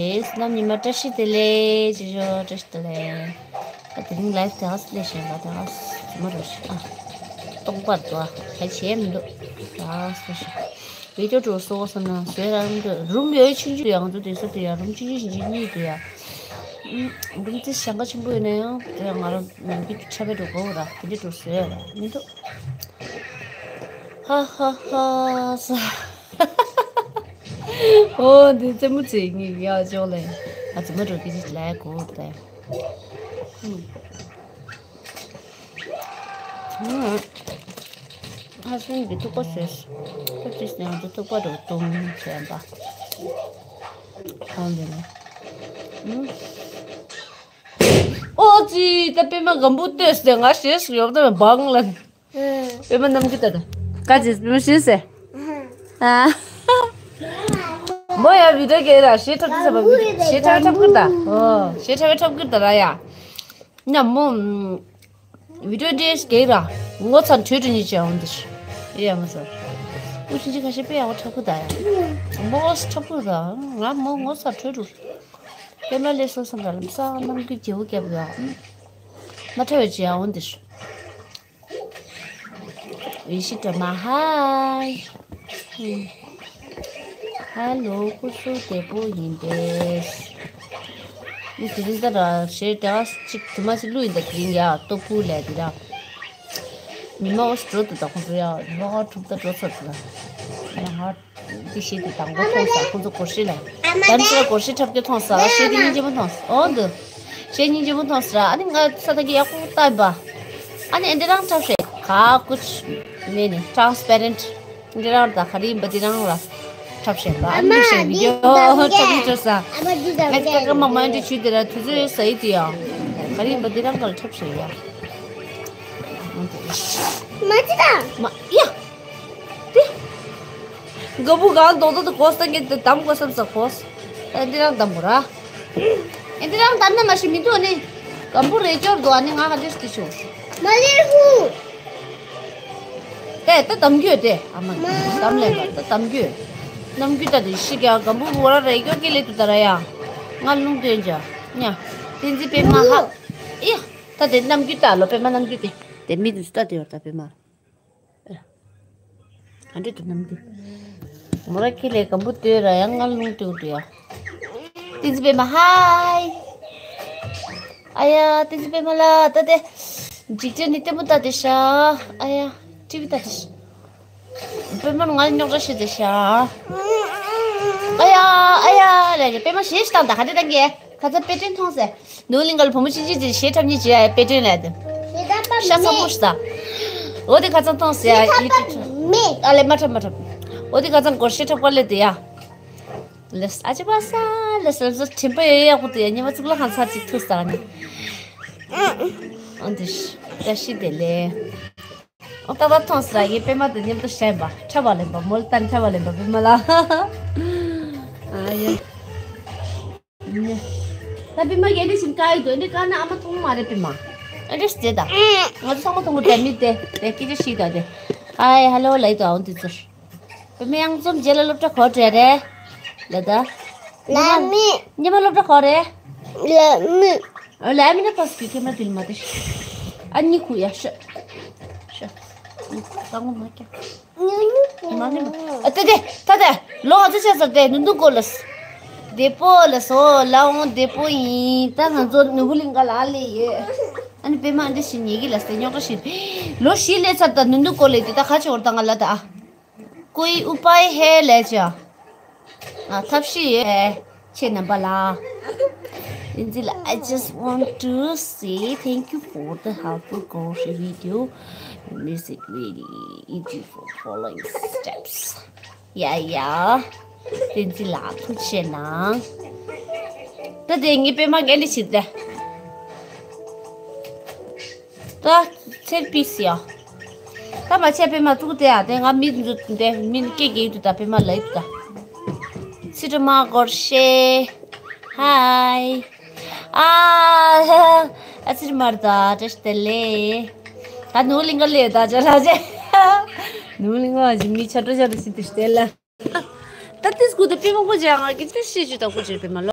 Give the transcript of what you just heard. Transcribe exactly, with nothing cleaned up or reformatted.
རེད། ནམ་ཉི་མ་བཀྲ་ཤིས་བདེ་ལེགས་ཅི་ཞོ། བཀྲ་ཤིས་བདེ་ལེགས། ད་དེ་རིང་ལའེབ་དེ་ག་སླེབས་ཤེས་པ། དེ་ག་མ་རོ་ཤི་ཨ། སྟོང་པར་འདུག་ཨ། ག་བྱས་མི་འདུག་ད་སོ་ཤི། བི་ཌིའོ་འགྲོ་སོ་བསམ་ན་བཟོས་རང་འདོད། རུམ་ཡོད་ཆུང་ཆུང་ཡང་ཚོ་དེ་སོ་དེ་ཡང་རུམ་ཆུང་ཆུང་ཞིག་གཉིས་དེ་ཡ། རུམ་ཙི་ཞེང་ཁ་ཆེན་པོ་ཡོད་ན་ཡང་དེ་ཡང་ང་རང་ནང་གི་ཆ་བེད་འགྲོ་དགོས་ར། དེ་འདྲ་འགྲོ་བཟོས་ར་མི་འདུག་ཧ་ཧ་ཧ་ས། ཨོ་འདི་རྩེད་མོ་རྩེ་ངེས་ཡ་ཅོག་ལེ། ཨ་རྩེད་མོ་འགྲོ་གི་ཅིག་ལས་གོ་ཏེ། ཧ་སུན་གི་ཐུག་པ་ཟེར། ཐུག་ཅིག་ཡང་དུ་ཐུག་པ་རུ་ཏུང་ཟེར་པ། ཨོ་འདི་ནི། ཨོ་ཙི། ད་པད་མ་སྒམ་པོ་ལྟོས་ཏེ་ང་ཞེས་སུ་ཡོག་ད་བང་ལ། པད་མ་ནམ་གྱི་ད་ད། ཀ་ཅེས་པད་མ་ཤེས་སེ། ཨ། མོ་ཡ་བི་ད་གེ་ར་ཤེས་ཐབས་ཀྱི་ས་བ་བི་ད་ཤེས་ཐབས་ཐབས་ཀྱི་ད། ཨོ་ཤེས་ཐབས་ཐབས་ཀྱི་ད་ར་ཡ། ཉ་མོ། བི་ད་གེ་ར་ངོ་ཚ་འཕྲོད་འཕྲོད་ཉི་ཅེ་འོང་དེ་ཤི། ཡ་ང་ས། ཨུ་ཆི་ཅི་ཁ་ཤེས་པེ་ཡ་བ་ཐབས་ཀྱི་ད་ཡ། མོ་ཐབས་ཀྱི་ད་ང་མོ་ངོ་ཚ་འཕྲོད་འཕྲོད། པད་མ་ལས་སོ་སོ་འགའ་ལམ་ས་ནམ་གྱི་རྒྱལ་བོ་རྒྱབ་ཡ། མ་ཐབས་ཡ་ཅེ་འོང་དེ་ཤི། ཡེ་ཤེས་སྒྲོལ་མ་ཧའི། ཧ་ལོ། སྐུ་གཟུགས་བདེ་པོ་ཡིན་པས། ནི་དེ་རིང་ད་ར་ཞེས་དེ་ག་ཅིག་དུ་མ་ཅིག་བླུགས་ཡིན་ད། དེ་རིང་ཡ་ལྟོ་ཕུག་ལས་དེ་ར། ཉི་མ་འོ་སྤྲོ་དུ་ད་ཁོང་ཚོ་ཡ་ཉི་མ་ཁ་དྲུག་ད་འགྲོ་ཚར་དུ་ད། ཡ་ང་། འདི་ཤེས་དེ་དང་པོ་མཐོང་ས་ཁོང་ཚོ་སྒོར་གཞས་ལ། ཨ་མ་ད་ནི་ད། སྒོར་གཞས་འཁྲབ་སྟོན་མཐོང་ས་ཤེས་དེ་སྙིང་རྗེ་མོ་མཐོང་ས་འོ་འདུག་ཤེས་སྙིང་རྗེ་མོ་མཐོང་ས་ར། ཨ་ནི་ང་ས་ཐག་གི་ཡག་པོ་བཏབ་པ། ཨ་ནི་ཨེ་འདི་རང་འཁྲབ་ཤེས་ག་ཀུ་ཆ་མེ་ནི་ཊ་རན་སི་པེ་རེན་ཊི་འདི་རང་ད་ག་རི་འབའ་འདི་རང་ལ་འཁྲབ་ཤེས་པ། ཨ་ནི་ཤེས་བི་ཌིའོ་འཁྲབ་ནི་འཁྲབ་ས། ཨ་མ་འདི་ད་ཨ་ཀ་ཀ་མ་མ་འདི་ཆུ་འདི་ར་དུས་ཚོད་ས་ཡི་དུ་ཡ། ག་རི་འབའ་འདི་རང་ག་ལ་འཁྲབ་ཤེས་ཡ། མ་ཅི་ད། མ་ཡ། དེ། ག་བུ་གང་རྡོག་རྡོག་ཏུ་གོས་ད་ངས་དེ་དམ་གོས་སམ་ས་གོས། ཨེ་འདི་རང་དམ་གོ་ར། ཨེ་འདི་རང་དམ་ན་མ་ཤི་མི་འདུག་ནི། གམ་བུ་རེ་ཅོར་དོ་ཨ་ནི་ང་ག་འདྲེས་ཏི་ཆུ། མ་ལེ་ཧུ། ཧེ་ད་དམ་རྒྱུ་དེ་ཨ་མ་མ། དམ་ལེན་པ་ད་དམ་རྒྱུ། ནམ་རྒྱུ་ད་དེ་ཤི་ག་གམ་བུ་བོ་ར་རེ་ཅོར་གི་ལེ་ཏུ་ད་ར་ཡ། ང་ལུང་སྟོན་ཅ། ཉ། དེ་འཛི་པེ་མ་ཧ། ཡ། ད་དེ་ནམ་རྒྱུ་ད་ལོ་པེ་མ་ནམ་རྒྱུ་དེ། དེ་མི་དུ་ད་དེ་ཡོར་ད་པེ་མ། ཨ་འདྲེ་དུ་ནམ་དུ། མོ་ར་ཁི་ལེ་གམ་བུ་ལྟོས་ར་ཡང་ང་ལུང་ལྟོས་ལྟོས་ཡ། ཏི་ཛི་པེ་མ་ཧའི། ཨ་ཡ་ཏི་ཛི་པེ་མ་ལ་ད་དེ། འཇིག་རྟེན་ནི་ལྟད་མོ་ལྟ་དེ་ཤ། ཨ་ཡ་ཊི་བི་ལྟ་དེ་ཤ། པེ་མ་ང་རྙོག་དྲ་ཤི་དེ་ཤ། ཨ་ཡ་ཨ་ཡ་ལེ་ལེ་པེ་མ་ཞེས་ཤི་དང་ད་ག་དེ་དང་གི། ཁ་ཚ་པེ་ཏྲེན་མཐོང་ཟེར། ནུ་ལིང་ག་ལ་བུ་མོ་ཆིན་ཆིན་ཅིག་ཞེ་ཁྲབ་གཉིས་བྱེད་ཡ་པེ་ཏྲེན་ལ་དེ། ཤ་ཚ་པོ་ཤི་ད། འོ་དེ་ཁ་ཚ་མཐོང་ཟེར་ཡ་ཡི་ཏི། ཨ་ལེ་མ་ཁྲབ་མ་ཁྲབ། འོ་དེ་ཁ་ཚ་སྒོར་ཤེ་ཁྲབ་ག་ལེ་དེ་ཡ། ལེས་ཨ་ཅི་པ་ས་ལེས་ལེས་ལེས་དྲིན་པ་ཡོད་ཡག་པོ་དེ་ཡ་ཉི་མ་གཙུག་ལག་ཁང་ཚར་ཅིག་ཐུག་ས་ནི། འོ་དེ་ཤ་ཤི་དེ་ལེ། ཨོ་ཏ་ཏ་ཐོང་སི་ར་ཡེ་པེ་མ་དང་མཉམ་དུ་བཤད་པ་འཁྲབ་པ་ལེན་པ་མོལ་ཏན་འཁྲབ་པ་ལེན་པ་པེ་མ་ལ། ཨ་ཡེ། ད་པེ་མ་གལ་ཏེ་ཞིམ་ཀ་ཡི་དོན་དེ་ཀ་ན་ཨ་མ་མཐོང་མ་རེད་པེ་མ། ཨ་འདྲེ་སྟེ་ད། ང་ཚོ་ཚང་མ་མཐོང་གི་དྲན་མི་དེ་དེ་སྐད་ཆ་ཤིག་ད་དེ། ཧའི་ཧ་ལོ་ལ་ཡི་དོ་ཨ་འོན་དེ་ཚོར། པེ་མ་ཡང་ཚོམ་རྗེས་ལ་སློབ་གྲྭ་གོ་དྲན་རེད། ལ་ད། ལ་མི། ཉི་མ་སློབ་གྲྭ་གོ་རེད། ལ་མི། ལ་མི་ན་ཕ་སྐུ་ཁེ་མ་དུལ་མ་དེ། ཨ་ནི་ཁུ་ཡ་ཤ། ཤ། ད་ངོ་མ་ཀྱ། མ་ནི་མ། ཨ་ཏེ་ཏེ་ད་ཏེ་ལོ་ཨ་ཙི་ཆ་ས་ཏེ་ནུ་འདུག་གོ་ལ་སི། དེ་པོ་ལ་སོ་ལ་འོང་དེ་པོ་ཡིན། ད་ང་ཚོ་ནུ་བུ་ལིང་ག་ལ་ལེ་ཡོད། ཨ་ནི་པེ་མ་འདི་ཞིག་ཉེ་གི་ལ་སི་ཉོག་ཀ་ཞིག་ལོ་ཞིག་ལེ་ཚར་ད་ནུ་འདུག་གོ་ལེ་དེ་ད་ཁ་ཆེ་བར་ད་ང་ལ་ད་ཨ། कोई उपाय है ले जा। ཨ་ཐབས་ཤེས་ཡོད། ཁྱེད་རྣམ་པ་ལ། ཨིན་ཇི་ལ། I just want to say thank you for the helpful grocery video. Music really easy for following steps. ཡ་ཡ། བསྟན་འཛིན་ལགས་ཐུགས་རྗེ་གནང་། ད་དེ་ངའི་པད་མ་ག་འདྲ་བྱེད་དེ། ད་ཚེར་པིས་ཡ། ད་མ་བྱས་པད་མ་བཙུགས་དེ་ཡ་དེ་ང་མི་འཛུ་དེ་མི་སྐད་རྒྱག་དུས་ད་པད་མ་ལ་ཡིད་ད། ཚེ་རིང་མ་སྒོར་གཞས། ཧའི། ཨ་ཨ་ཚེ་རིང་མ་རེད་ད་བཀྲ་ཤིས་བདེ་ལེགས། ད་ནུ་ལིང་ག་ལེ་ད་ཅ་ལག་ཅེ། ནུ་ལིང་ག་ཅི་མི་ཆ་འགྲོ་ཆ་འགྲོ་ཞིག་དེ་བདེ་ལེགས། ད་ཏིས་གུ་དེ་པི་མ་གོ་ཅེ་ང་གི་ཏིས་ཤེས་ཅི་ད་གོ་ཅེ་པི་མ་ལོ།